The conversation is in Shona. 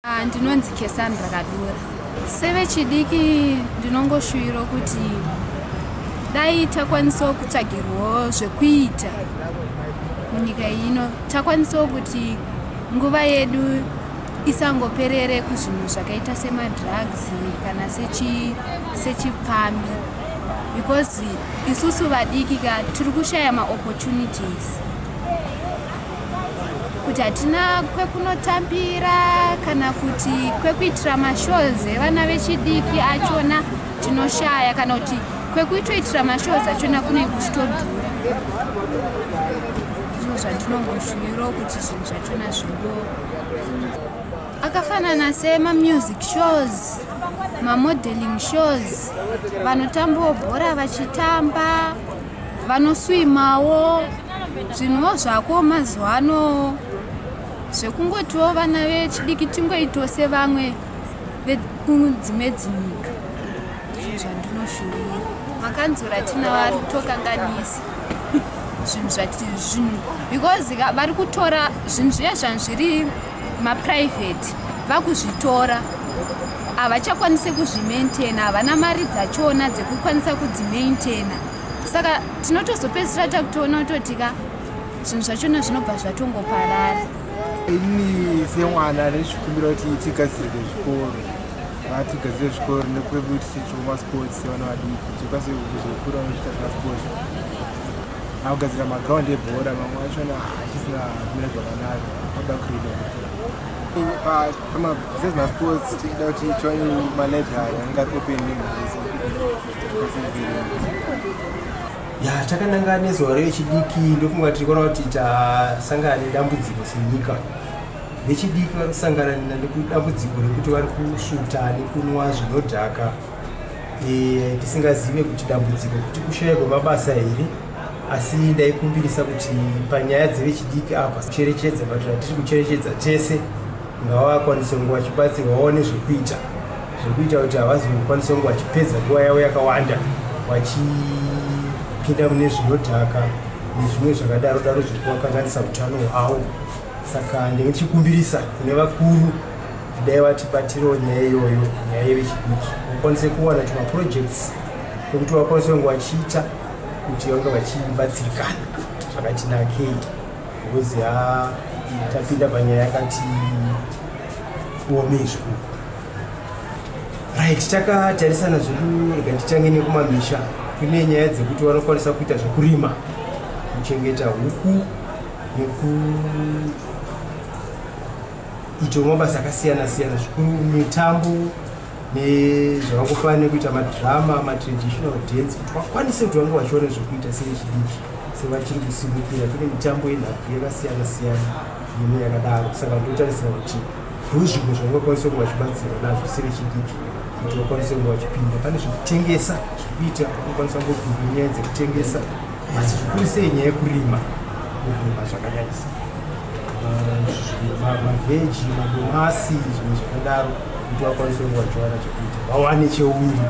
Ndinonzi Kesandra Kadura. Sevechidiki ndinongoshuvira kuti dai takwanisawo kutsvagirwawo zvekuita munyika ino, takwanisawo kuti nguva yedu isangoperere kuzvinhu zvakaita semadrugs kana sechipfambi, because isusu vadiki ka tiri kushaya maopportunities, kuti hatina kwekunotambira kana kuti kwekuitira mashows evana vechidiki achona tinoshaya, kana kuti kwekuitoitira mashows achona kunenge kuchitodhura. Ndizvo zvandinongoshuvirawo, kuti zvinhu zvachona zvingo akafanana semamusic shows, mamodeling shows, vanotambawo bhora vachitamba, vanoswimawo, zvinhuwo zvako mazuva ano, zvekungotiwo vana vechidiki tingoitawo sevamwe vekudzimwe dzinyika. Ndizvo zvandinoshuvira. Makanzura tinavo ari kutokanganisa zvinhu zvati zvinhu, because vari kutora zvinhu zviya zvanhu zviri maprivate, vakuzvitora, havachakwanisi kuzvimaintaina, havana mari dzachona dzekukwanisa kudzimaintaina. Saka tinotozopedzisira takutoona kutoti ka zvinhu zvachona zvinobva zvatongoparara. Ini semwana ndechikumbira kuti tigadzirwe zvikoro, vatigadzire zvikoro nekwekuti tiitewo masports sevana vadiki, tikwanise kuzokura unochiita zvemasports, akugadzira magraundi ebhora. Mamwe achona achisina kumira zvakanaka, anoda kurenovata. Pamasports tichida kuti tiwane malibrary anenge ari open nemhese, tikwanise kuverenga. Ya, takananga nezuva revechidiki. Ndofunga tiri kuona kuti tasangana nedambudziko senyika. Vechidiki vari kusangana nedambudziko rekuti vari kusvuta nekunwa zvinodhaka. Tisingazive kuti dambudziko kuti kushaya kwemabasa here, asi ndaikumbirisa kuti panyaya dzevechidiki apa cherechedza, but ratiri kucherechedza tese, ngavakwanise kunge vachibatsirwa, vaone zvekuita kuti havazokwanisa kunge vachipedza nguva yavo yakawanda vachipinda mune zvinodhaka nezvimwe zvakadaro daro zviri kuvakanganisa utano hwavo. Saka ndinge ndichikumbirisa kune vakuru kuti dai vatibatirawo nyaya iyoyo, nyaya yevechidiki, vakwanise kuwana tumaprojects ekuti vakwanise kunge vachiita kuti vange vachibatsirikana zvakati nakei, because ha, tapinda panyaya yakati omei zvikuru. Right, takatarisana zvedu. Rega titange nekumamisha. Kune nyaya dzekuti vanokwanisa kuita zvekurima, kuchengeta huku nekuitawo mabasa akasiyana siyana, zvikuru mitambo nezvavangofanira nekuita madhirama, matraditional dance, kuti vakwanise kuti vange vachiona zvekuita sevechidiki, sevachiri kusimukira. Kune mitambo yenhabvu yakasiyana siyana nemwe yakadaro. Saka ndotarisira kuti ndo zvimwe zvavangakwanisa kunge vachibatsirwa nazvo sevechidiki, kuti vakwanise kunge vachipinda pane zvekutengesa, zvekuita vanokwanisa kungopinda nyaya dzekutengesa, asi zvikuru sei nyaya yekurima, kurima zvakanyanyisa maveggie, madomasi, zvimwe zvakadaro, kuti vakwanise kunge vachiwana chekuita, vawane cheuviri.